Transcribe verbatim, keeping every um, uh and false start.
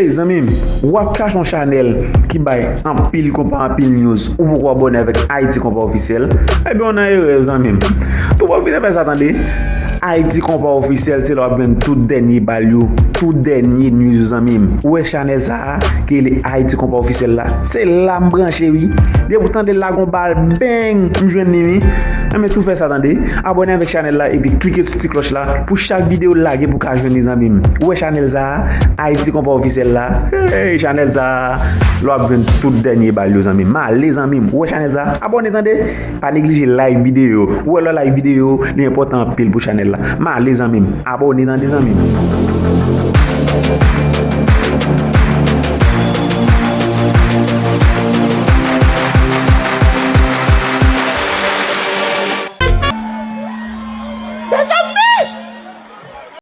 Ey zanmi m, w ap chache yon chanèl ki bay anpil konpa, anpil news, ou poko abòne avèk Ayiti Konpa Ofisyèl? Ebyen w nan erè zanmi m. Tou pwofite fè sa tande. Ayiti Konpa Ofisyèl se la w ap jwenn tout dènye bal yo, tout dènye news yo zanmi m. Ou wè chanèl sa a ki rele Ayiti Konpa Ofisyèl la? Se la m branche wi. Depi w tande l lage yon bal beng, m jwenn li wi. Enben tou fè sa tande. Abòne avèk chanèl la epi klike sou ti klòch la pou chak videyo lage pou ka jwenn li zanmi m. Ou wè chanèl sa a, Ayiti Konpa Ofisyèl la. Hey, chanèl sa a, la w ap jwenn tout dènye bal yo zanmi m. M ale zanmi m. Ou wè chanèl sa a? Abòne tande. Pa neglije like videyo. Ou wè lè w like videyo, li enpòtan anpil pou chanèl la. M ale zanmi m. Abòne tande zanmi m.